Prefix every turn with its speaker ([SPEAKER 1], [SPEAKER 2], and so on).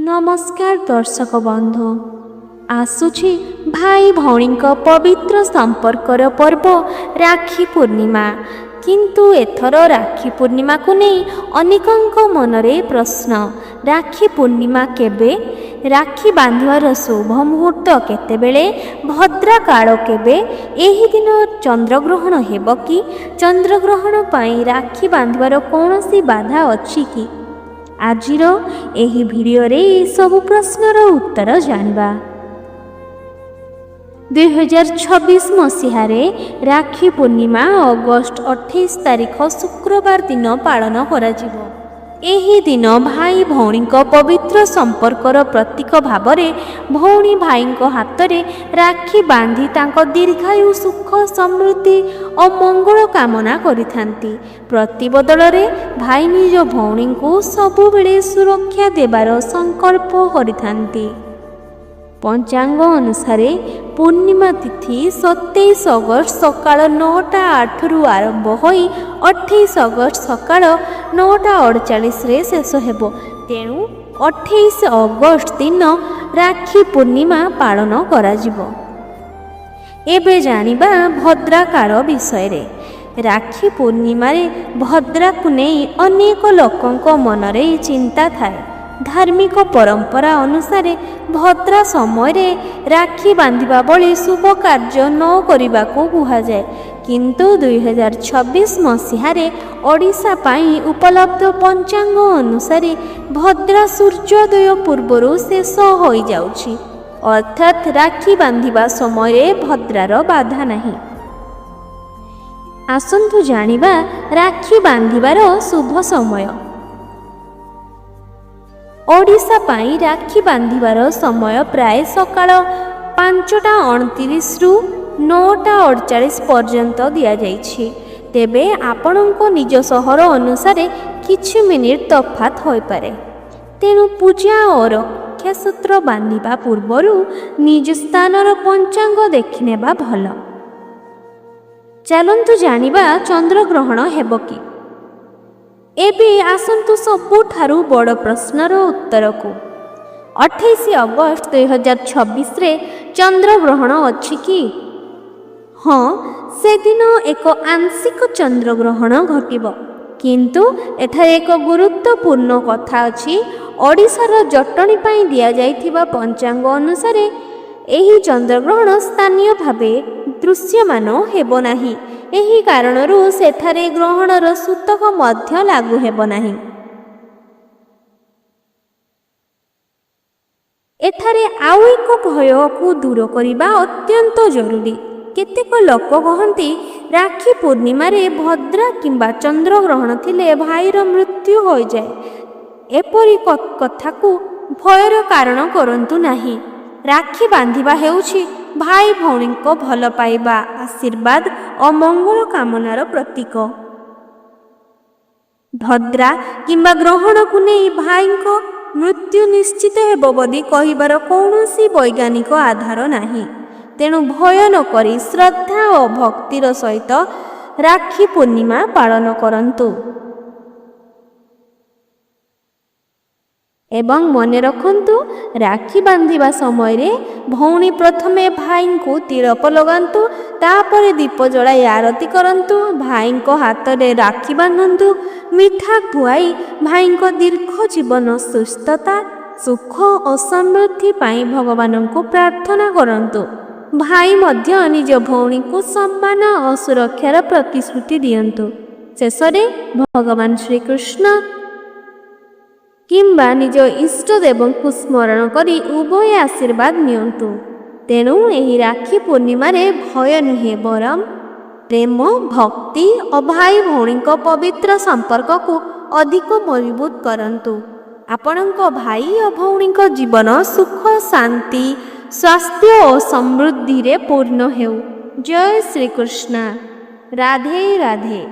[SPEAKER 1] ନମସ୍କାର ଦର୍ଶକ ବନ୍ଧୁ, ଆସୁଛି ଭାଇ ଭଉଣୀଙ୍କ ପବିତ୍ର ସମ୍ପର୍କର ପର୍ବ ରାକ୍ଷୀ ପୂର୍ଣ୍ଣିମା। କିନ୍ତୁ ଏଥର ରାକ୍ଷୀ ପୂର୍ଣ୍ଣିମାକୁ ନେଇ ଅନେକଙ୍କ ମନରେ ପ୍ରଶ୍ନ, ରାକ୍ଷୀ ପୂର୍ଣ୍ଣିମା କେବେ? ରାକ୍ଷୀ ବାନ୍ଧିବାର ଶୁଭ ମୁହୂର୍ତ୍ତ କେତେବେଳେ? ଭଦ୍ରାକାଳ କେବେ? ଏହି ଦିନ ଚନ୍ଦ୍ରଗ୍ରହଣ ହେବ କି? ଚନ୍ଦ୍ରଗ୍ରହଣ ପାଇଁ ରାକ୍ଷୀ ବାନ୍ଧିବାର କୌଣସି ବାଧା ଅଛି କି? ଆଜିର ଏହି ଭିଡ଼ିଓରେ ଏସବୁ ପ୍ରଶ୍ନର ଉତ୍ତର ଜାଣିବା। 2026 ମସିହାରେ ରାକ୍ଷୀ ପୂର୍ଣ୍ଣିମା ଅଗଷ୍ଟ 28 ତାରିଖ ଶୁକ୍ରବାର ଦିନ ପାଳନ କରାଯିବ। ଏହି ଦିନ ଭାଇ ଭଉଣୀଙ୍କ ପବିତ୍ର ସମ୍ପର୍କର ପ୍ରତୀକ ଭାବରେ ଭଉଣୀ ଭାଇଙ୍କ ହାତରେ ରାକ୍ଷୀ ବାନ୍ଧି ତାଙ୍କ ଦୀର୍ଘାୟୁ, ସୁଖ, ସମୃଦ୍ଧି ଓ ମଙ୍ଗଳ କାମନା କରିଥାନ୍ତି। ପ୍ରତିବଦଳରେ ଭାଇ ନିଜ ଭଉଣୀଙ୍କୁ ସବୁବେଳେ ସୁରକ୍ଷା ଦେବାର ସଂକଳ୍ପ କରିଥାନ୍ତି। ପଞ୍ଚାଙ୍ଗ ଅନୁସାରେ ପୂର୍ଣ୍ଣିମା ତିଥି 27 ଅଗଷ୍ଟ ସକାଳ 9ଟା 8ରୁ ଆରମ୍ଭ ହୋଇ 28 ଅଗଷ୍ଟ ସକାଳ 9ଟା 48ରେ ଶେଷ ହେବ। ତେଣୁ 28 ଅଗଷ୍ଟ ଦିନ ରାକ୍ଷୀ ପୂର୍ଣ୍ଣିମା ପାଳନ କରାଯିବ। ଏବେ ଜାଣିବା ଭଦ୍ରାକାଳ ବିଷୟରେ। ରାକ୍ଷୀ ପୂର୍ଣ୍ଣିମାରେ ଭଦ୍ରାକୁ ନେଇ ଅନେକ ଲୋକଙ୍କ ମନରେ ଚିନ୍ତା ଥାଏ। ଧାର୍ମିକ ପରମ୍ପରା ଅନୁସାରେ ଭଦ୍ରା ସମୟରେ ରାକ୍ଷୀ ବାନ୍ଧିବା ଭଳି ଶୁଭ କାର୍ଯ୍ୟ ନ କରିବାକୁ କୁହାଯାଏ। କିନ୍ତୁ 2026 ମସିହାରେ ଓଡ଼ିଶା ପାଇଁ ଉପଲବ୍ଧ ପଞ୍ଚାଙ୍ଗ ଅନୁସାରେ ଭଦ୍ରା ସୂର୍ଯ୍ୟୋଦୟ ପୂର୍ବରୁ ଶେଷ ହୋଇଯାଉଛି, ଅର୍ଥାତ୍ ରାକ୍ଷୀ ବାନ୍ଧିବା ସମୟରେ ଭଦ୍ରାର ବାଧା ନାହିଁ। ଆସନ୍ତୁ ଜାଣିବା ରାକ୍ଷୀ ବାନ୍ଧିବାର ଶୁଭ ସମୟ। ଓଡ଼ିଶା ପାଇଁ ରାକ୍ଷୀ ବାନ୍ଧିବାର ସମୟ ପ୍ରାୟ ସକାଳ 5ଟା 29ରୁ 9ଟା 48 ପର୍ଯ୍ୟନ୍ତ ଦିଆଯାଇଛି। ତେବେ ଆପଣଙ୍କ ନିଜ ସହର ଅନୁସାରେ କିଛି ମିନିଟ୍ ତଫାତ୍ ହୋଇପାରେ। ତେଣୁ ପୂଜା ଓ ରକ୍ଷାସୂତ୍ର ବାନ୍ଧିବା ପୂର୍ବରୁ ନିଜ ସ୍ଥାନର ପଞ୍ଚାଙ୍ଗ ଦେଖିନେବା ଭଲ। ଚାଲନ୍ତୁ ଜାଣିବା, ଚନ୍ଦ୍ରଗ୍ରହଣ ହେବ କି? ଏବେ ଆସନ୍ତୁ ସବୁଠାରୁ ବଡ଼ ପ୍ରଶ୍ନର ଉତ୍ତରକୁ। 28 ଅଗଷ୍ଟ 2026ରେ ଚନ୍ଦ୍ରଗ୍ରହଣ ଅଛି କି? ହଁ, ସେଦିନ ଏକ ଆଂଶିକ ଚନ୍ଦ୍ରଗ୍ରହଣ ଘଟିବ। କିନ୍ତୁ ଏଠାରେ ଏକ ଗୁରୁତ୍ୱପୂର୍ଣ୍ଣ କଥା ଅଛି। ଓଡ଼ିଶାର ଜଟଣୀ ପାଇଁ ଦିଆଯାଇଥିବା ପଞ୍ଚାଙ୍ଗ ଅନୁସାରେ ଏହି ଚନ୍ଦ୍ରଗ୍ରହଣ ସ୍ଥାନୀୟ ଭାବେ ଦୃଶ୍ୟମାନ ହେବ ନାହିଁ। ଏହି କାରଣରୁ ସେଠାରେ ଗ୍ରହଣର ସୂତକ ମଧ୍ୟ ଲାଗୁ ହେବ ନାହିଁ। ଏଠାରେ ଆଉ ଏକ ଭୟକୁ ଦୂର କରିବା ଅତ୍ୟନ୍ତ ଜରୁରୀ। କେତେକ ଲୋକ କହନ୍ତି, ରାକ୍ଷୀ ପୂର୍ଣ୍ଣିମାରେ ଭଦ୍ରା କିମ୍ବା ଚନ୍ଦ୍ରଗ୍ରହଣ ଥିଲେ ଭାଇର ମୃତ୍ୟୁ ହୋଇଯାଏ। ଏପରି କଥାକୁ ଭୟର କାରଣ କରନ୍ତୁ ନାହିଁ। ରାକ୍ଷୀ ବାନ୍ଧିବା ହେଉଛି ଭାଇ ଭଉଣୀଙ୍କ ଭଲ ପାଇବା, ଆଶୀର୍ବାଦ ଓ ମଙ୍ଗଳ କାମନାର ପ୍ରତୀକ। ଭଦ୍ରା କିମ୍ବା ଗ୍ରହଣକୁ ନେଇ ଭାଇଙ୍କ ମୃତ୍ୟୁ ନିଶ୍ଚିତ ହେବ ବୋଲି କହିବାର କୌଣସି ବୈଜ୍ଞାନିକ ଆଧାର ନାହିଁ। ତେଣୁ ଭୟ ନକରି ଶ୍ରଦ୍ଧା ଓ ଭକ୍ତିର ସହିତ ରାକ୍ଷୀ ପୂର୍ଣ୍ଣିମା ପାଳନ କରନ୍ତୁ। ଏବଂ ମନେ ରଖନ୍ତୁ, ରାକ୍ଷୀ ବାନ୍ଧିବା ସମୟରେ ଭଉଣୀ ପ୍ରଥମେ ଭାଇଙ୍କୁ ତିଳକ ଲଗାନ୍ତୁ, ତାପରେ ଦୀପ ଜଳାଇ ଆରତି କରନ୍ତୁ, ଭାଇଙ୍କ ହାତରେ ରାକ୍ଷୀ ବାନ୍ଧନ୍ତୁ, ମିଠା ଖୁଆଇ ଭାଇଙ୍କ ଦୀର୍ଘ ଜୀବନ, ସୁସ୍ଥତା, ସୁଖ ଓ ସମୃଦ୍ଧି ପାଇଁ ଭଗବାନଙ୍କୁ ପ୍ରାର୍ଥନା କରନ୍ତୁ। ଭାଇ ମଧ୍ୟ ନିଜ ଭଉଣୀକୁ ସମ୍ମାନ ଓ ସୁରକ୍ଷାର ପ୍ରତିଶ୍ରୁତି ଦିଅନ୍ତୁ। ଶେଷରେ ଭଗବାନ ଶ୍ରୀକୃଷ୍ଣ କିମ୍ବା ନିଜ ଇଷ୍ଟ ଦେବଙ୍କୁ ସ୍ମରଣ କରି ଉଭୟ ଆଶୀର୍ବାଦ ନିଅନ୍ତୁ। ତେଣୁ ଏହି ରାକ୍ଷୀ ପୂର୍ଣ୍ଣିମାରେ ଭୟ ନୁହେଁ, ବରଂ ପ୍ରେମ, ଭକ୍ତି ଓ ଭାଇ ଭଉଣୀଙ୍କ ପବିତ୍ର ସମ୍ପର୍କକୁ ଅଧିକ ମଜବୁତ କରନ୍ତୁ। ଆପଣଙ୍କ ଭାଇ ଓ ଭଉଣୀଙ୍କ ଜୀବନ ସୁଖ, ଶାନ୍ତି, ସ୍ୱାସ୍ଥ୍ୟ ଓ ସମୃଦ୍ଧିରେ ପୂର୍ଣ୍ଣ ହେଉ। ଜୟ ଶ୍ରୀକୃଷ୍ଣ। ରାଧେ ରାଧେ।